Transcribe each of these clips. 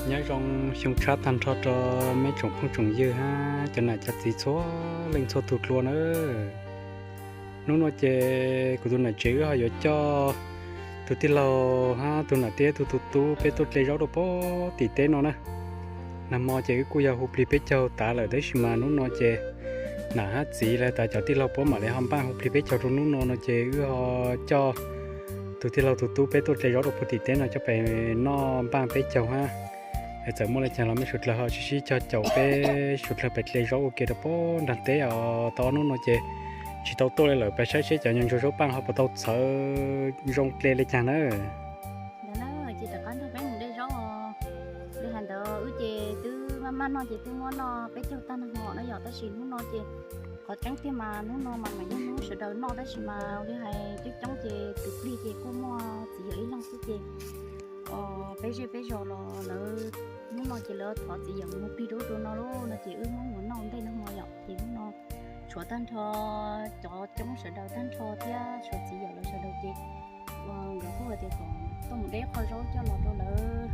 Nyob zoo xyoo tshab tag nrho rau meb tsoom phooj tsoom ywg hab cov nam cov txiv txhua leej txhua tug dlua na. Hnub no ces kuv tus nam tsev wb ho yuav coj tus tij laug hab tus nam tij tug tus tub peb tuaj dle zaub rau puag tim teb no na. Nag hmo ces wb kuj yog hu plig peb caug tas lawm tab sis mas hnub no ces nam hab txiv lawv tas cov tij laug puab mam li ho npaj hu plig peb caug rau hnub no no ces wb ho coj tus tij laug tus tub peb tuaj dle zaub rau puag tim teb no coj pem noj npaj peb caug hab. Es txawm muaj le caag los mej suav dlawg ho sib sib cog caum peb suav dlawg pem dle zaub ua ke rau puag nraag teb os. Tau ob hnub no ces tsis tau tuaj le lawm, peb saib seb cov ntsuag zaub paaj ho puas tau txhawv zoo dle le caag na. Ntawd na, ces rov qab nrog peb mus dle zaub os. Li hais ntawd wb ces twb maj maj noj ces twb muab noj peb caug tag nag hmo na yom, tab sis hnub no ces qhov tseeb tiag mas hnub no mas mam yog hnub sawv daws noj tab sis mas li hais coob coob ces tus plig ces kuj muaj txiv yawm ib leeg xwb ces peb zej peb zos los lawv hnub no ces lawv thov txiv yawm mus plig rau ub rau no lauj no ces wb muab mus noj ntej nag hmo yom. Ces hnub no tshuav tag nrho cov coob sawv daws tag nrho thiab tshuav txiv yawm lawv sawv daws ces nkawd kuj hais tias kom tuaj mus deb qhov zaub coj los rau lawv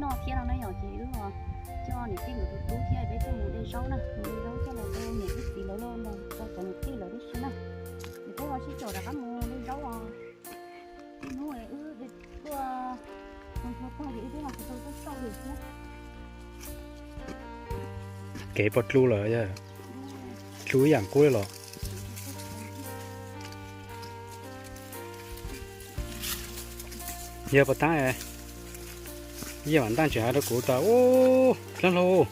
noj thiab no na yom. Ces wb coj niam tij nkawd tus tub thiab peb tuaj mus dle zaub na, mus dle zaub coj los rau niam tij txiv lawv los rau cov niam tij lawv tib si na. Ces peb ho sib caum rov qab mus dle zaub os. Ib hnub wb tuaj nthuav tag ces wb twb ho tsis tau tuaj xauj li thiab. Kev puas dlua lawm, dlua ib yam qub li los? Yog puas tab, Yaj Vam Ntaj tseem hais rau kuv tas, Ub, dlaab hlau,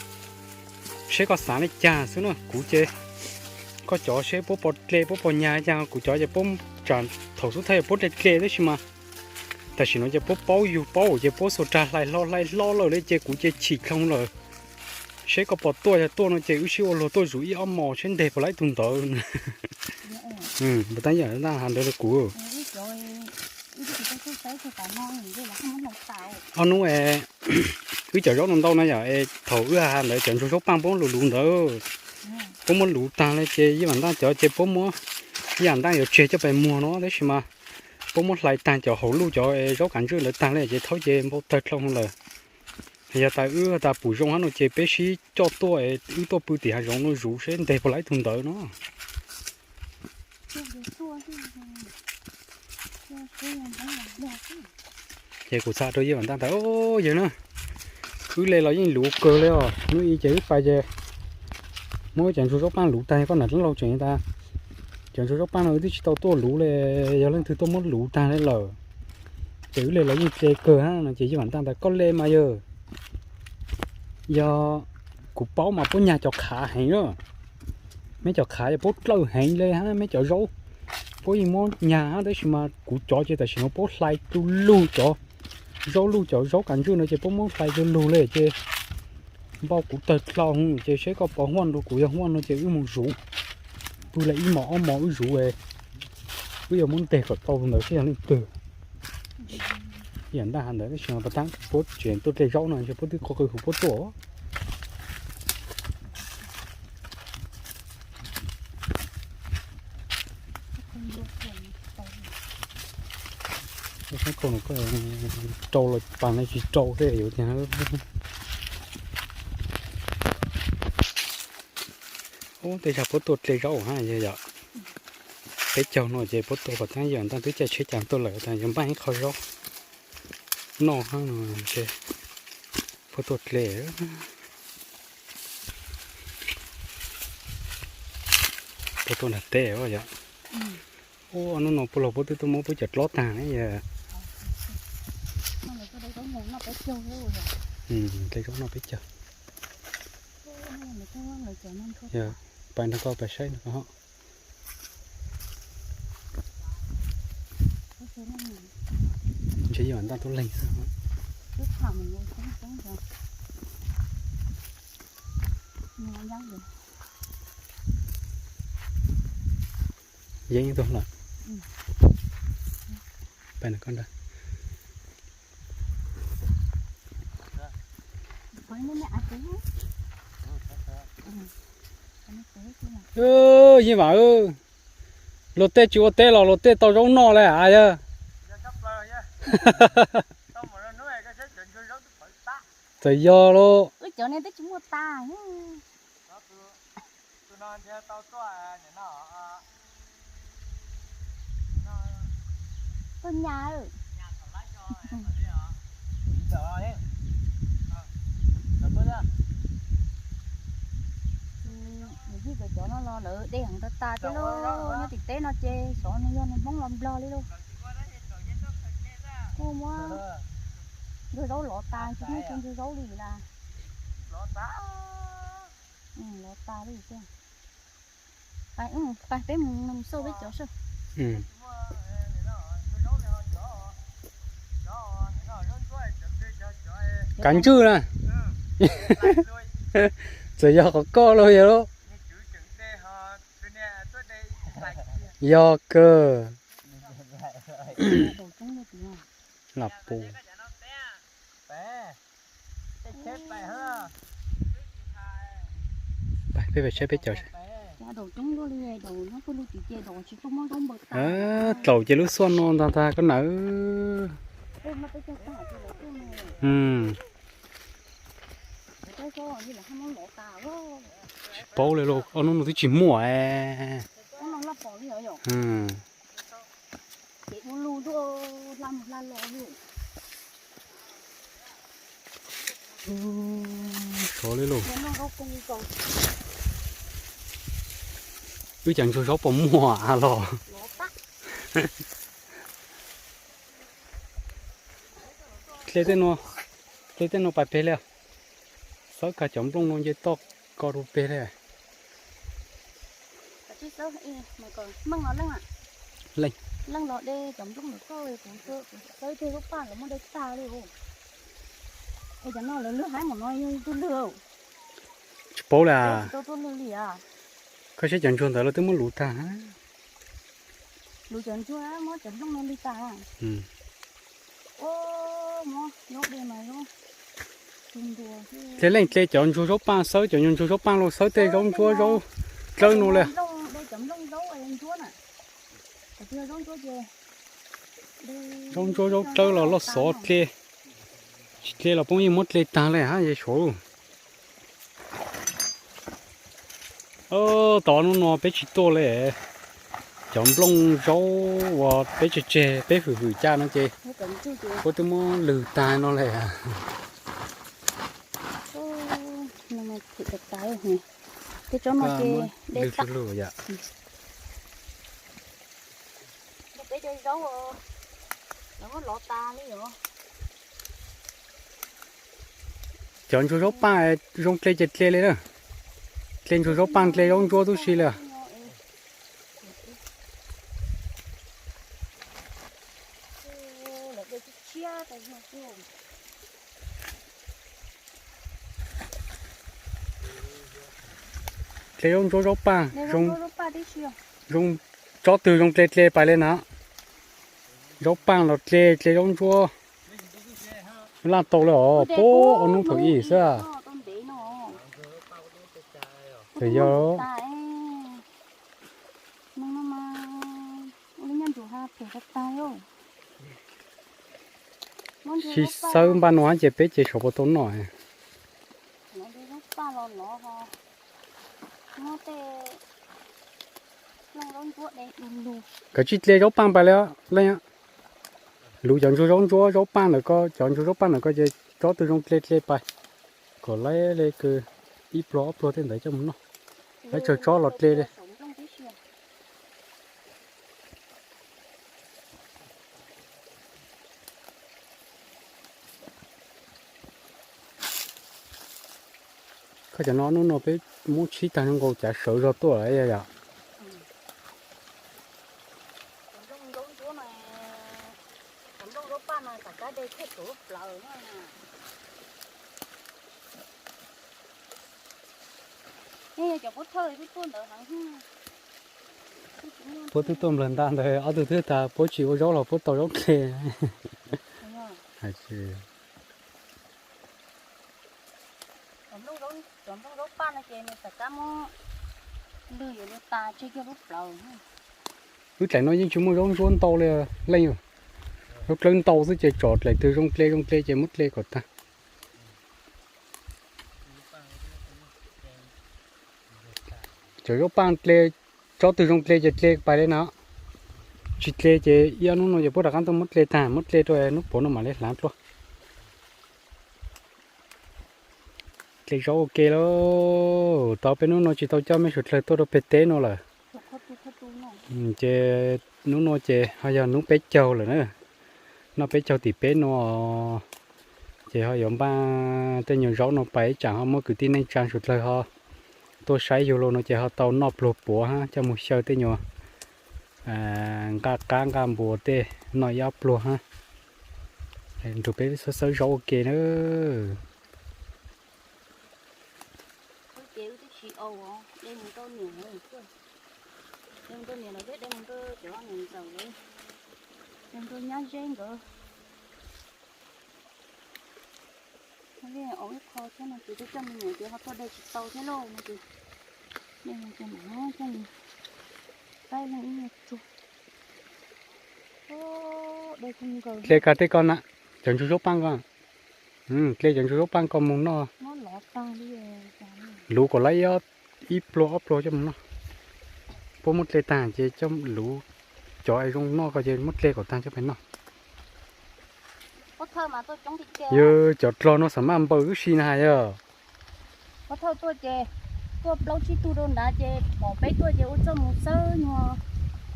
seb koj xav li cas xwb na, kuv ces koj cov seb puab puas dle puab puas nyag li cas, kuv cov ces puab tsam thaum xub thawj puab dle dle tab sis mas tam sim no ces puab paub yug paub ces puab xuas rag hlais hlo hlais hlo lawm li ces kuv ces chim dlhau lawm. Seb koj puas tuaj, yog tuaj no ces wb sib ua luag tuaj zuv ib ob mos seb nteg puas lawv ib tug ntawd. Puas tab Yaj Vam Ntaj has ntawd rau kuv. Ob hnub wb cov zaub no ntau na yom, es thaum wb has ntawd cov ntsuag zaub paaj puab luv luv ntawd, puab muab luv taag li ces Yaj Vam Ntaj cov ces puab muab, Yaj Vam Ntaj yuav tseg coj pes muag no tab sis mas puab muab hlais taag cov hauv luj cov zaub kav ntswj ntawd taag li ces thaub ces npau tawg dlhau lawm. Yog tas wb tas pum zoo hab no ces peb sib coj tuaj, wb tuaj pw tim hav zoov no zuv seb nteg puas lawv ib tug ntawd no. Ces kuv txhais rau Yaj Vam Ntaj tas, Yawg na, wb le los yeej luv kawg li os. Hnub i ces wb pais ces muab cov ntsuag zaub paaj luv taag, koj nam dlaab laug tseem tas, cov ntsuag zaub paaj no wb twb tsis tau tuaj luv li, yog leej twg tuaj muab luv taag li lawm. Ces wb le los yeej dle kawg hab no ces Yaj Vam Ntaj tas, Koj le mas yawg, yog kuv paub mas puab nyag cov qhav heev na. Meb cov qhav yog puab dlawb heev li hab meb cov zaub puab yeej muab nyag hab tab sis mas kuv cov ces tam sim no puab hlais lug lug cov zaub luj cov zaub kav ntswj no ces puab muab hlais lug lug li ces npau kuv tawg dlhau ces seb koj puas huaj rau kuv, yog huaj no ces wb mus zuv, pw le ib mos ob mos wb zuv, wb yuav muab nteg kom tau tus ntawd seb yog leej twg. Yam ntaj has ntawd tab sis mas pas tab puab tseem tuaj dle zaub no ces puab twb qw qw huv puab tuaj. Rau los pas no tsis rau thiab yuav tias. Ub, tej zag puab tuaj dle zaub hab yog, peb caug no ces puab tuaj pas tab yog ntaj twb caij tsheb cas tuaj lawm tas yuav npaj ib qho zaub noj hab no ces puab tuaj dle. Puab tuaj nram teb yom. Ub, hnub no puab los puab twb tuaj muab puab cov dlob taag ne yog. Nqe zaub noj peb caug. Yog, pais nrog koj pais saib nrog koj. Ntshe yog ntaj tub leeg xwb. Yeeb tuaj lawm. Pais nrog koj nrog. Yeej vam, luag tej tsis ua teb los luag tej tau zaub noj lawm yog. Txawm yog los. Cov no los lawv de heev tas tas thiab lauj, nyob tim teb no ces xyov nws yog nws Hmoob los Nplog li lauj. Kuj muab ntsuag zaub lov tas tsis muaj ntsuag zaub li na. Lov tas li tiag. Pais peb mus xauj peb cov soj. Kav ntswj na. Txawm yog qhov koj los yog lauj. Yog kawg. Lam pus. Peb pais saib peb cov. Tlaus ces lub xuaj no ntag ntag koj nawb. Tsis paub li lauj, ob hnub no twb tsis muaj. Sov li lauj. Wb cov ntsuag zaub puas muaj los? Dle tej no, dle tej no pais peg li. Xawb kag cov nplooj no nce toj ko rau peg li. Leej, leej los de cov nplooj ntawm koj, kuv xawb tej zaub paj lawv muab de tag li. Es cov no lawv lwg haib npaum no yog tus lwg. Tsis paub li. Koj saib cov ntsuag ntawd los twb muab luv tag. Luv cov ntsuag muab cov nplooj no lwg tag. Dle leej dle cov ntsuag zaub paj, xawb cov ntsuag zaub paj los xawb tej zaub ntsuab zaub dlawb no li. Zaub ntsuab zaub dlawb los loj xov dle. Tsis dle los poob yeej muab dle tag li hab yej saud. Tom hnub no peb tsis tuaj li. Cov nplooj zaub uas peb tseg tseg peb hwm hwm caj no ces puab twb muab lwg tag no li. Cov ntsuag zaub paj zoo dle ces dle li na. Dle ntsuag zaub paj dle zaub ntsuab tub si li. Dle zaub ntsuab zaub paj, zoo, tsob twg zoo dle dle pais li na. Zaub paj los dle, dle zaub ntsuab. Laj tau li os, puag ob hnub thaum ib xwb. Txawm yog sib xawb npaj no ces peb ces saum puas tau noj. Kav tsij dle zaub paj pais li leej. Luv cov ntsuag zaub ntsuab zaub paj ntawm ko, cov ntsuag zaub paj ntawm ko ces tsob twg zoo dle dle pais. Kom laib li kws ib pluag ob pluag tej ntawd coj mus noj. Laib tsawg tsob los dle li. Cov no hnub no peb muab tshib tag zoo nkaus cav sawv zog tuaj lawm yom. Puab twb tuaj nplawg nta ntawd, ob tug twb tas puab tsis ua zaub los puab tau zaub dle. Wb dlaim no yeej tsis muaj zaub ntsuab ntau li leej. Zaub dlawb ntau xwb ces tsom dlaim twg zoo dle zoo dle ces muab dle kom tag. Cov zaub paj dle, tsob twg zoo dle ces dle pais li no. Tsis dle ces ib ob hnub no ces puab rov qab tuaj muab dle tag, muab dle rau hnub puav no mam li hlaav dlua. Dle zaub ua ke lauj. Tau peb hnub no tsis tau coj mej suav dlawg tuaj rau peg teb no lawm. Ces hnub no ces ho yog hnub peb caug lawm na. Noj peb caug tim peb no, ces ho yuav npaj tej nyuag zaub no pais ib tsam ho muab kwv tij neej tsa suav dlawg ho tuaj saib yug los no ces ho tau noj pluag puav hab coj mus xyaw tej nyuag nqaj qab nqaj npua tej noj ib ob pluag hab. Nrug peb xawb xawb zaub ua ke na. Ces wb twb tsis au, de mus rau niam, de mus rau niam lawv thiab de mus rau cov niam ntxawm lawv, de mus rau nyab zeb nkawd. Au ib qho thiab no ces twb coj me nyuam ces ho tuaj de tsis tau thiab lauj no ces, de mus ces mam coj mus faib leej ib nyuag tsuag. Dle kag tej ko na, cov ntsuag zaub paj ko. Dle cov ntsuag zaub paj ko mus noj. Luv kom lawv ib pluag ob pluag coj mus noj. Puab muab dle tag ces coj luv, cov es zoo noj ko ces muab dle kom tag coj pais noj. Yog cov dlog no xam maj npaws wb si na has yog. Pov thawj tuaj ces tuaj plaub tsib tug rau nrad ces pom peb tuaj ces ua txuj mus xawb nyuag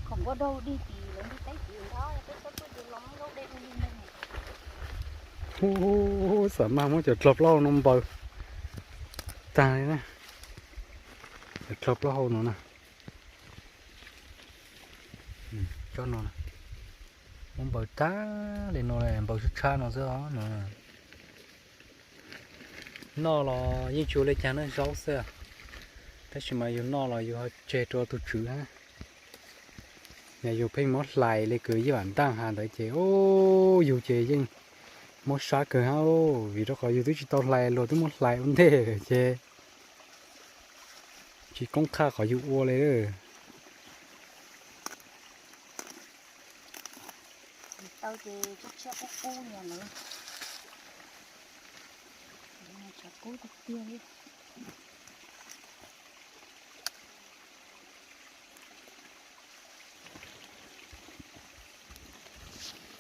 khoom ua dau dig tim lawv ntiaj teb tim nrad, peb txhob tuaj ces los muab zaub de ua li ntag. Xam maj muab cov dlog plaub hau no npaws tag li na. Cov dlog plaub hau no na. Muab npaws tag li no, npaws tshab tshab no xwb os no. Noj los yeej tsis ua li cas, noj zaub xwb, tab sis mas yus noj los yus ho tseg rau tus tswv hab. Yog yus pheej muab hlais li kws ib vam ntaj has ntawd ces yus ces yeej mob sab kawg hab, vim rau qhov yus twb tsis tau hlais, luag twb muab hlais ua ntej lawm ces tsis koob qhaj qhov yus ua li. Taw ces tshiab tshiab qub qub li lawm, tshav kub tiag tiag li.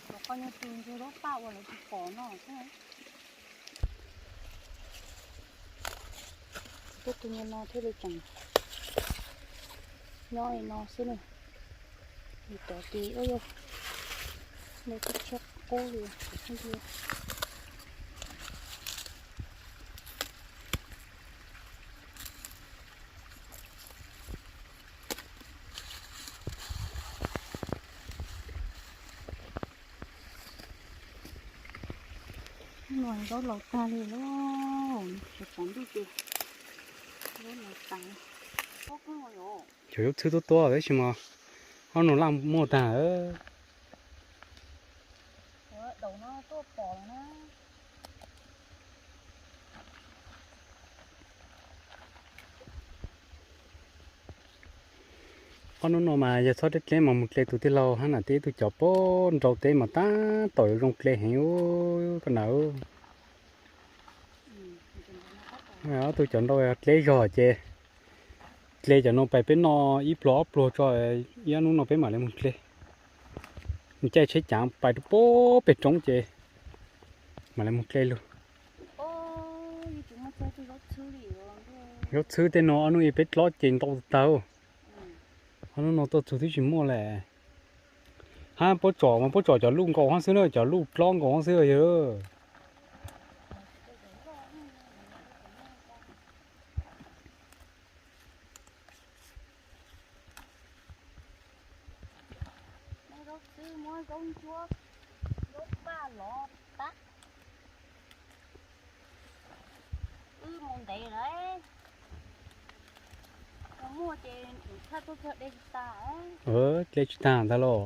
Cov qhov nyuag tus ntsuag zaub paj uas lawv tsis pom no xwb. Tuaj tus nyuag no thiaj li tseem nyob li no xwb na. Nws cov ces ua yog nws tshiab qub li. Zaub laus tag li lauj, tsis pom ntuj ces zaub laus tas. Cov zaub txhwb tuab tuab tab sis mas ob nus laj muaj tag. Ob hnub no mas yog txhob dleb dleb mas mus dle tus tij laug hab nam tij ib tug cov puag nraud teb mas tab tom yuav zoo dle heev ub koj nam. Ob tug cov nraud dleb zog ces dle cov no pais peb noj ib pluag ob pluag tso, ib ob hnub no peb mam li mus dle. Caij tsheb cav pais rau puag pem roob ces mam li mus dle lug. Zaub txhwb tej no ob hnub ib peb dlob ces ntau tag. Ob hnub no tuaj txug twb tsis muaj le. Hab puab tsom mas puab tsom cov luj nkaus hab xwb na, cov luj dlob nkaus hab xwb yog. Zaub ntsuab, zaub paj lov tag. Wb mus ntev lawm, muaj ces thaj tuaj kawg de tsis tag. Dle tsis tag ntag los.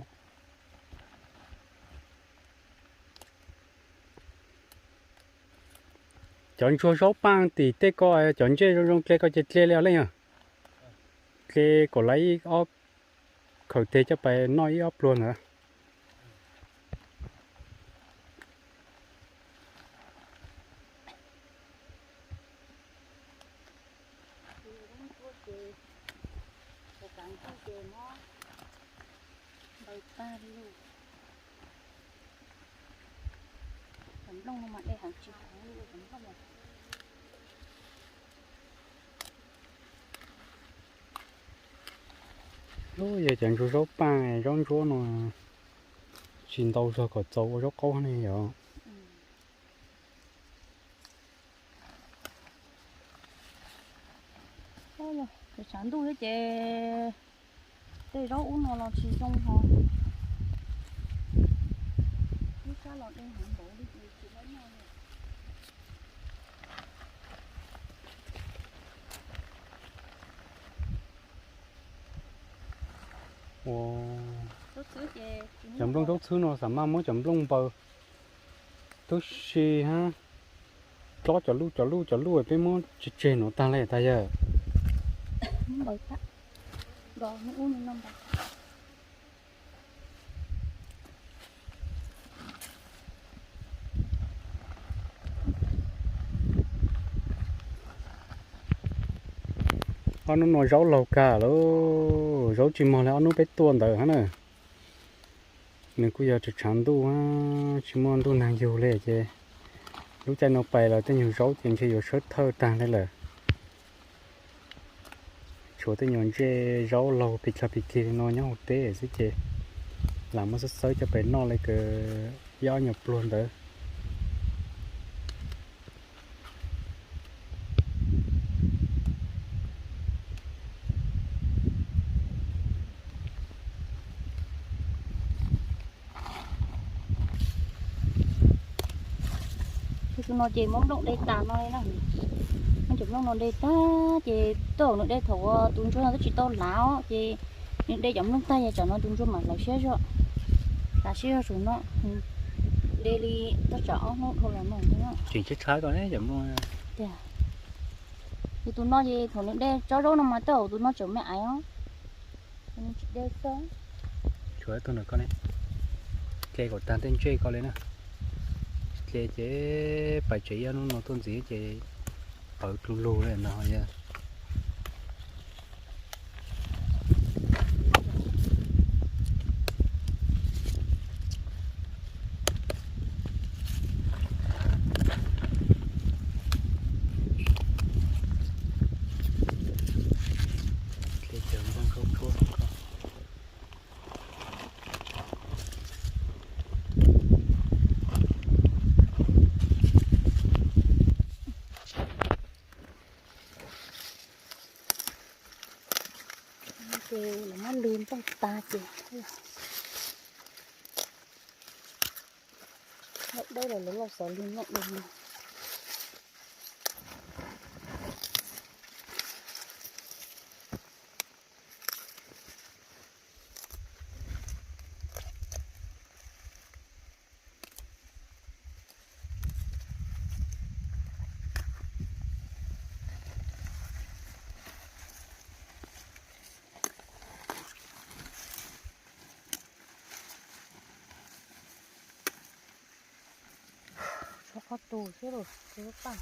Cov ntsuag zaub paj tim tej ko, cov ntsej zoo zoo dle ko ces dle li os leej yog. Dle kom lawv ib ob khaws teg coj pais noj ib ob pluag ntawd. Cov nplooj no mas de heev tsis heev li cov nplooj. Yog cov ntsuag zaub paj zaub ntsuab no tsis ntau zog kom txaus ua zaub qaub ne yom. Tsav tsav ntuj thiab ces tej zaub ub no los tsis zoo ho. Ib sab los de heev npaum li ces tsis tau noj li. Ua, cov nplooj zaub txhwb no xav mas muab cov nplooj npaws tub si hab, tlob cov luj cov luj cov luj peb muab tseg tseg no tag li tag yawg. Ob hnub no zaub laug kawg lauj, zaub tsis mog li ob hnub peb tuaj ntawd hab na. Nws kuj yog tsav tsav ntuj, tsis muaj ntuj nag yug li ces lub caij no pais los tej nyuag zaub ces ntshe yuav sawb thawj tag li lawm. Tshuav tej nyuag ntsej zaub laug pis dlhag pis kig li no nyob hauv teb xwb ces lam muab xawb xawb coj pais noj li kawg ib ob nyuag pluag ntawd. Tus no ces muab nplooj de tas no li na. Muab cov nplooj no de tag ces tuaj nws de thaum tus ntsuag no twb tsis tau lav os ces nws de cov nplooj tag ces tsam no tus ntsuag mam hlawv siab zog, hlawv siab zog saum no. De li tab tsam ob hnub dhau los no. Tseem tshaib tshaib ko cov nplooj. Tiag. Ces tus no ces thaum nws de tsob zaub no mas tej zaum tus no tseem me aiv os. Nws tsis de xwb. Tshuav ib tug ntawm ko ne, dle kom tag tej ntsej ko li na. Dle ces pais tsev ib hnub no tuaj ntxiv ces pawv dlug lug li no yog. Ces lawv muab lwg nplooj tas ces lawv dawb los lawv los xov lwg nplooj lwg li. Tshuav qhov tus xwb los tshuav paj.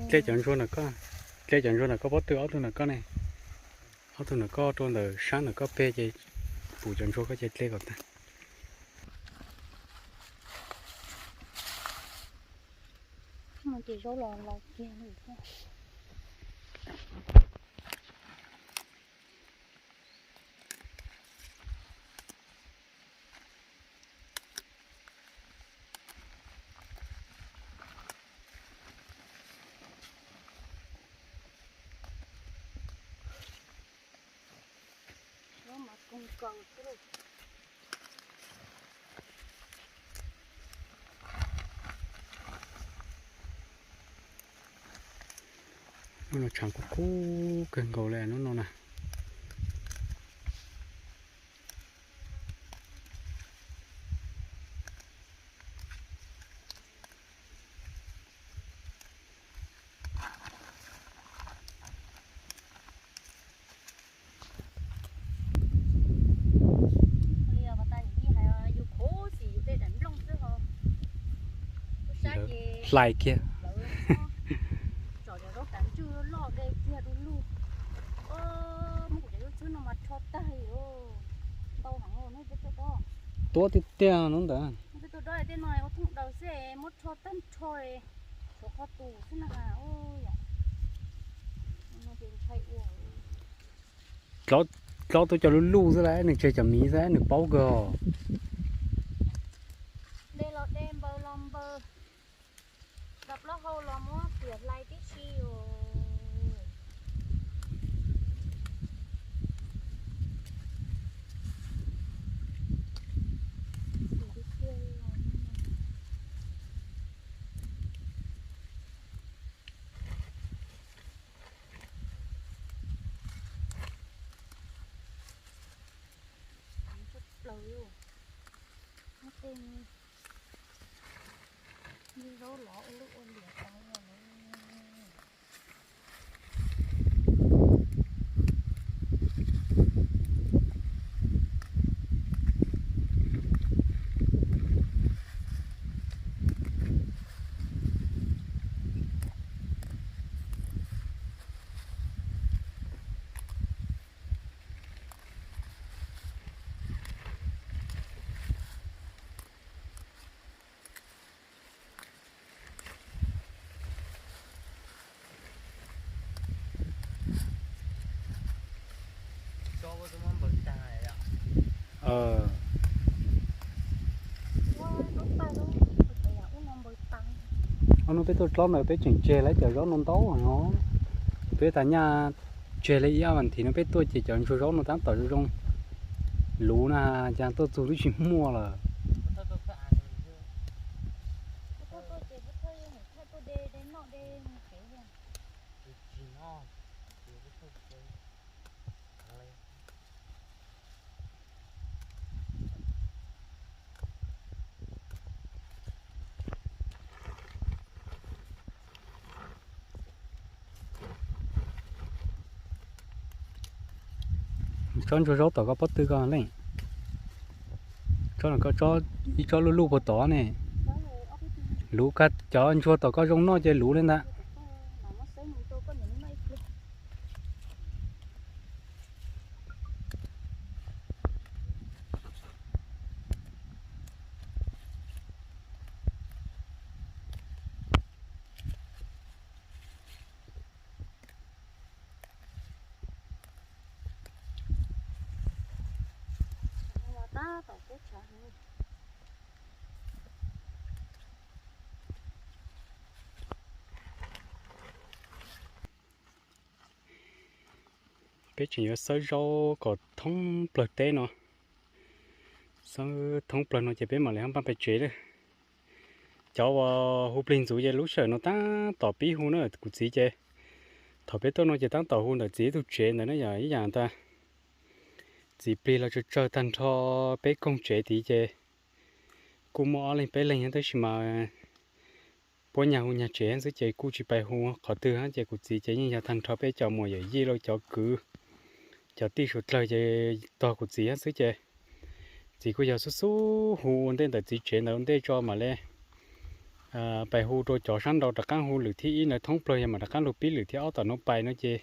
Dle cov ntsuag ntawm ko, dle cov ntsuag ntawm ko pob tw ob tug ntawm ko ne. Ob tug ntawm ko rau ntawm sab ntawm ko peg ces pum cov ntsuag ko ces dle kom tag. Ces zaub los los kiag li thiab. Hnub no tshav kub kub kawg nkaus li hnub no na. Hlais kiag. Tsom cov zaub tas ntswg loj de kiag du lug. Muab kuv cov zaub txhwb no mas rho tag li. Ntau heev, nej peb tuaj dob. Tuab tiag tiag no ntawd. Peb tuaj dob tej no ua thooj daws xwb, muab rho tag nrho, tshuav qhov tus xwb na. Dlob tuaj cov lub luj xwb las, nws tseg cov miv xwb nws paub kawg. De los de, npaws los npaws, da plaub hau los muab tiam hlais tib si os. Plaws, muab tej zaub lov ua lub ua liam tau. Ob hnub peb tuaj tsob ntawd peb tseem tseg lawm cov zaub no ntau no. Peb tas nyaj tseg li ib ob vas thiv no peb tuaj ces cov ntsuag zaub no tab tom zoo zoo luv na, cas tuaj txug twb tsis muaj lawm. Tsob ntsuag zaub tom koj pob tw koj leej. Tsob no koj, ib tsob luj luj puag tod ne. Luv kag cov ntsuag tom koj zoo noj ces luv li ntag. Peb tseem yuav xawb zaub kom thoob plawg teb no. Xawb thoob plawg no ces peb mam li ho npaj pem tsev lawm. Cov uas hu plig ntxuv ces lub sij hawm no tab tom pib hu na kuv txiv ces. Thaum peb tuaj no ces tab tom hu ntawm txiv ib tug tsev ntawd na yog ib yam ntag. Txiv plig los tsawg tsawg tag nrho peb koog tsev tid ces kuj muaj ob leeg peb leeg tab sis mas puab nyag hu nyag tsev xwb ces kuj tsis pais hu qhov twg ces kuv txiv ces yeej yog tag nrho peb cov muam yawm yij los cov kwv cov tij suav dlawg ces tog kuv txiv xwb ces txiv kuj yog xub xub hu ua ntej ntawm txiv tsev ntawd ua ntej tso mam li pais hu rau cov sab nraud rov qaab hu lwm thib ib ntawd thoob plawg yog mam rov qaab lug pib lwm thib ob tom no pais no ces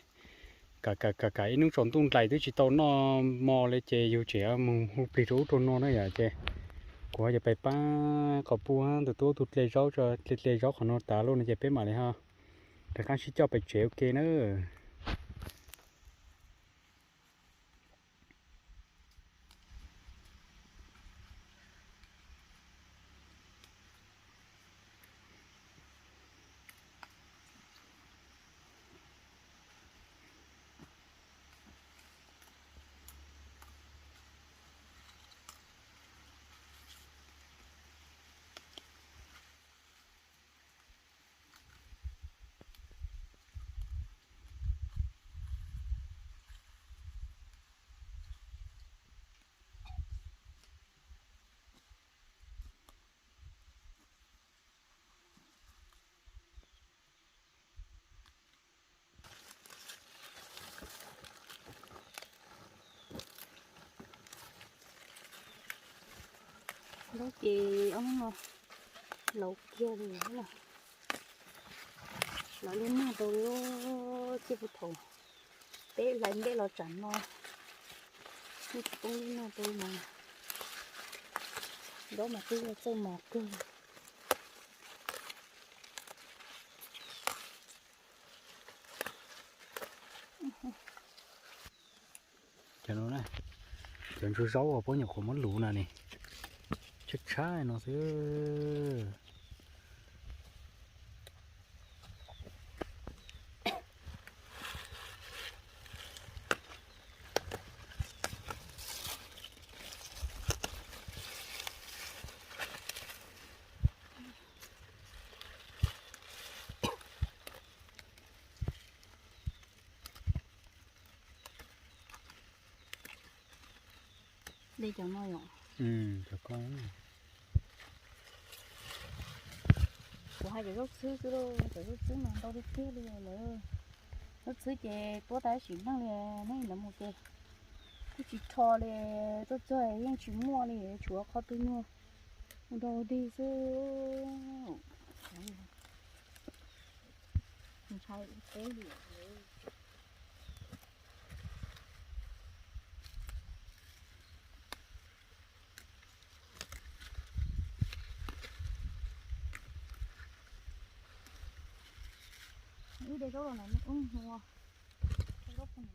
kam kam kam kam ib hnub tsaus ntuj nplaim twb tsis tau noj mov li ces yug tseem mus hu plig rau ub rau no na yom ces kuv ho yuav pais pab qhov puj ntawm tub tug dle zaub, dle dle zaub qhov no tas lawm no ces peb mam li ho rov qaab sib coj pais tsev ua ke na. Ces ob hnub no laus kiag li lawm. Lawv lub nag rau li, cia puag thaum peb hlais nplej los tsam no, yeej tsis poob lub nag rau li mas. Zaub mas twb txawj mos kawg. Cov no, cov ntsuag zaub uas pab nyuam qhuav muab luv no ne, tshab tshab no xwb. De cov no yom? Cov ko. Kuv hais cov zaub txhwb xwb lauj, cov zaub txhwb mas ntau tiag tiag li lawm. Zaub txhwb ces tuab tau sim neej li, neb lawv mus ces kuj tsis rho li, tuaj txog yeej tsis muaj li, tshuav qhov twg nyuag ua dog dig xwb. Ntshai teb li. Wb de zaub los na, wb hu zaub pug